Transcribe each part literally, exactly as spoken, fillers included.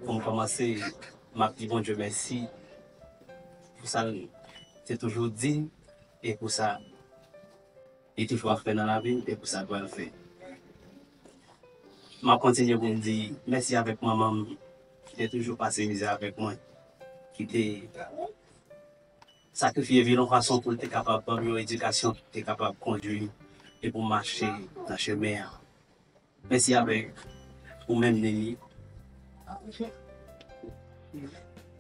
Pou m kòmanse, m ap di Bondye mèsi pou sa l te toujou di m e pou sa li toujou ap fè nan lavi m e pou sa l pral fè. M ap kontinye pou m di mèsi avèk manman m ki te toujou pase mizè avèk mwen, ki te sakrifye vi l yon fason pou l te kapab ban m yon edikasyon ki te kapab kondui m e pou m mache nan chemen an. Mèsi avèk ou menm, Neni.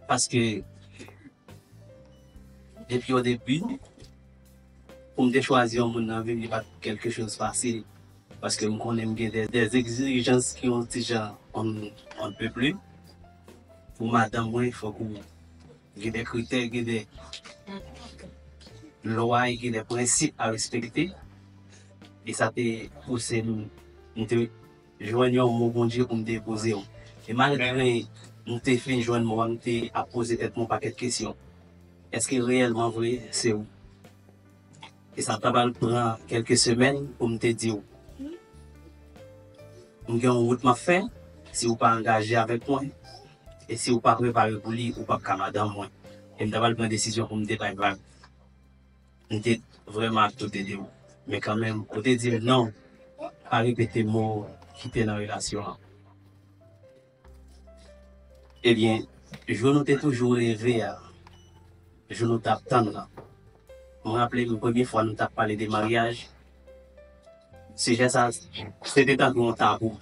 Paske depi o debi, pou m te chwazi yon moun nan vi m, li pa t kèlke choz fasil. Paske m konnen m gen de, de egzijans ki yon ti jan on, on ne peut plus. Pou madanm mwen, fòk ou gen de kritè, gen de lwa, gen de prensip a respekte. E sa te pouse m, m te jwenn yon mo Bondye pou m te poze w. E malgre m te fin jwenn mo a, m te ap poze tèt mwen yon pakèt kesyon. Èske reyèlman vre se ou? E sa ta pral pran kèlke semèn pou m te di w. M gen yon wout m ap fè, si w pa angaje avèk mwen, e si w pa prepare pou li, ou p ap ka madanm mwen. E m ta pral pran desizyon pou m te bay vag. M te vrèman ap doute de ou. Men kanmenm, ou te di m non, pa repete mo ki te nan relasyon an. Ebyen, jou nou te toujou reve a, jou nou t ap tann lan. Mwen raple m premye fwa nou t ap pale de maryaj, sijè sa, se te tankou yon tabou.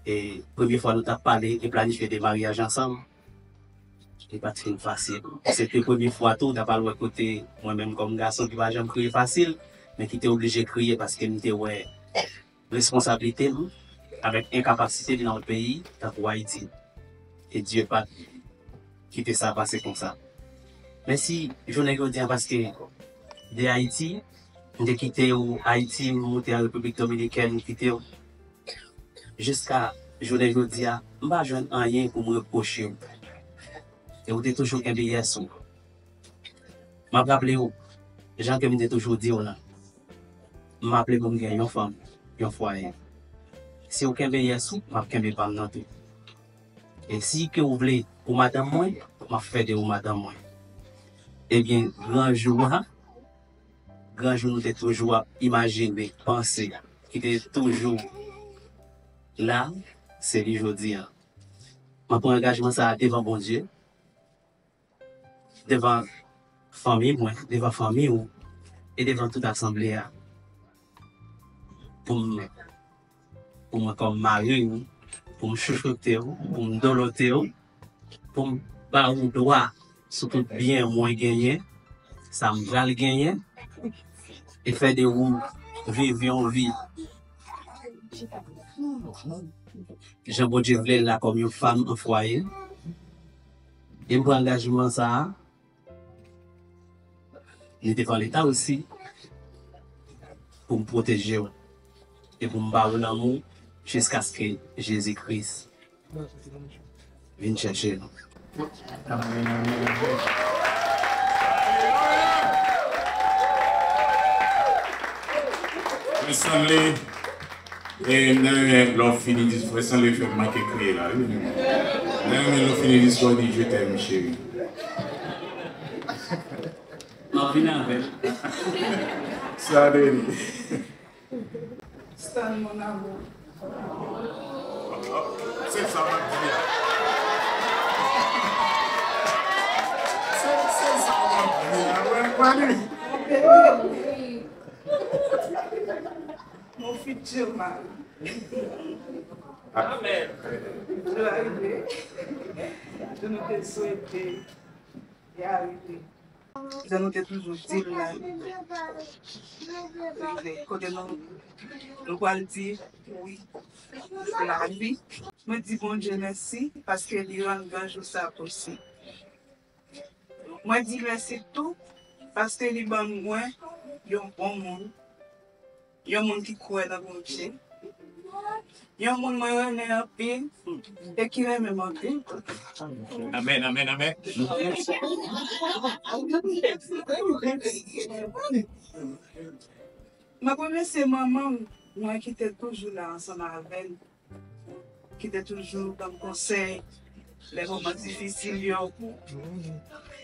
E premye fwa nou t ap pale e planifye de maryaj ansanm, li pa t fin fasil. Se te premye fwa tou, w ta pral wè kote mwen menm kòm gason ki pa janm kriye fasil, men ki te oblije kriye paske m te wè responsablite m avèk enkapasite m nan yon peyi tankou Ayiti. E Dye pa t kite sa pase konsa. Mèsi jounen jodi a paske de Ayiti, m te kite w Ayiti, m moute an Repiblik Dominikèn, m kite w. Jiska jounen jodi a, m pa jwenn anyen pou m repwoche w. E w te toujou kenbe yès ou. M ap raple w, jan ke m te toujou di w lan, m aple pou m gen yon fanm, yon fwaye. Si w kenbe yès ou, m ap kenbe pa m nan tou. E si ke w vle pou madanm mwen, m ap fè de ou madanm mwen. Ebyen, gran jou a, gran jou nou te toujou ap imajine, panse, ki te toujou la, se li jodi a. Mwen pran angajman sa a devan Bondye, devan fanmi mwen, devan fanmi w, e devan tout asanble a. Pou m, pou mwen kòm mari w, pou m chouchoute w, pou m dolote w, pou m ba ou dwa sou tout byen mwen genyen, sa m pral genyen, e fè de ou viv yon vi jan Bondye vle l la kòm yon fanm an fwaye. E m pran angajman sa a, ni devan Leta osi, pou m pwoteje w e pou m ba ou lanmou jiskaske Jezi Kris vin chèche nou. Amèn, amèn, amèn. Frè Stanley, e, m ta renmen lè w fini dis-, Frè Stanley fè m manke kriye la, wi. M ta renmen lè w fini dis-, w di, "Je t'aime, chérie." M ap vin avè l. Sa de li. Stan, mon amour. Se sa m ap di a. Se, se sa m ap di a. Wè, wè li. Mon bébé. Mon futur mari. Amèn. Jou a rive. Jou nou te swete, li a rive. Jan nou te toujou di l la, kote nou, nou pral di wi pou lavi. Mwen di Bondye mèsi paske li rann gran jou sa posib. Mwen di mèsi tou paske li ban mwen yon bon moun. Yon moun ki kwè nan Bondye. Yon moun mwen renmen anpil e ki renmen m anpil tou. Amèn, amèn, amèn. Mwen remèsye manman m, mwen ki te toujou la ansanm avè l. ki te toujou ban m konsèy lè moman difisil yo.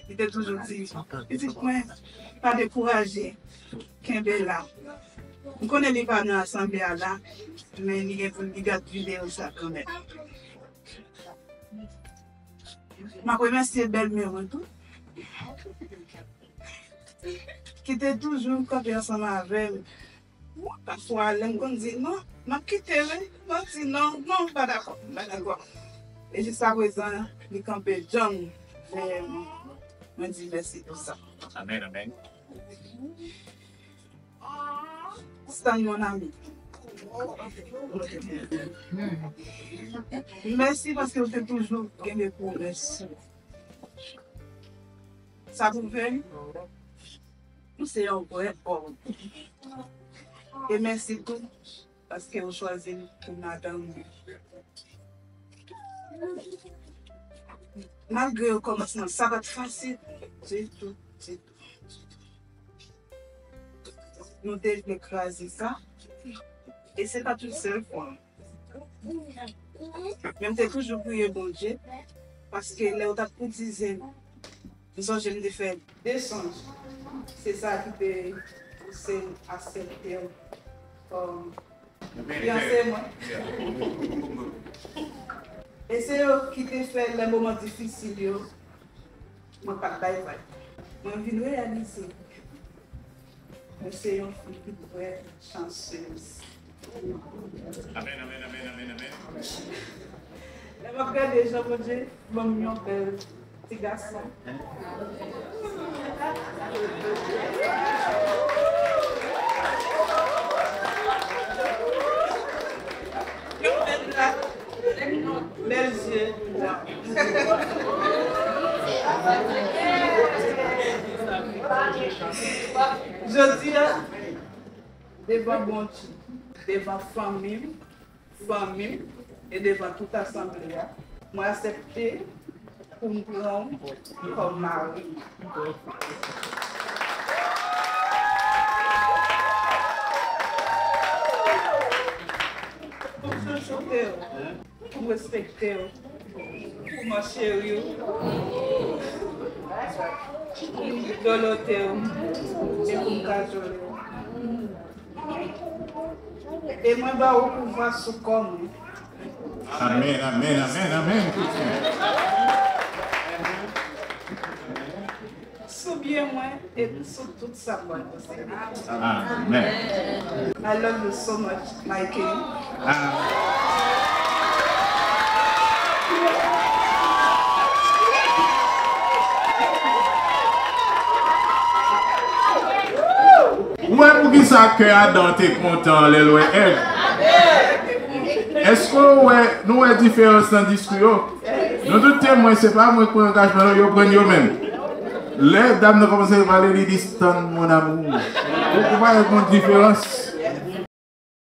Li te toujou di, "Pitit mwen, pa dekouraje, kenbe la." M konnen li pa nan asanble a la, men li gen pou li gad videyo sa kanmenm. M ap remèsye bèlmè mwen tou, ki te toujou kanpe ansanm avè m. Mwen, pafwa, lè m konn di non, m ap kite, wi. Mwen di non, non, m pa dakò, m pa dakò. E jiskaprezan, li kanpe djanm dèyè mwen. Mwen di mèsi pou sa. Amèn, amèn. Stan, mon ami. Mèsi paske w te toujou gen de pwomès. Sa pwouve m, ou se yon vrè òm. E mèsi tou paske w chwazi m pou madanm ou. Malgre okòmansman, sa pa t fasil ditou, ditou. Nou te vle kraze sa. E se pa t yon sèl fwa. Men m te toujou priye Bondye, paske lè yo t ap koutize m, m sonje m te fè de sonj. Se sa ki te pouse m aksepte w kòm fiyanse mwen. E se yo ki te fè lè moman difisil yo, mwen pa t bay vag. Mwen vin reyalize mwen se yon fi ki trè chansez. Amèn, amèn, amèn, amèn, amèn. Lè m ap gade jan Bondye ban m yon bèl ti gason. Yon bèl la, bèl zye. Jodi a, devan Bondye, devan fanmi m, fanmi m e devan tout asanble a, mwen aksepte pou m pran w kòm mari m. Pou m chouchoute w, pou m respekte w, pou m cheri w, pou m dolote w, e pou m kajole w. E mwen ba ou pouvwa sou kò mwen. Amèn, amèn, amèn, amèn. Sou byen mwen e sou tout sa mwen posede. Amèn. I love you so much, my king. Amèn. Ou wè poukisa kè Adan te kontan lè l wè Èv? Èske w wè, nou wè diferans nan diskou yo? Nou tout temwen, se pa mwen k pran angajman, non, yo pran yo menm. Lè dam nan kòmanse pale, li di, "Stan, mon amour." Ou, ou pa wè gon diferans?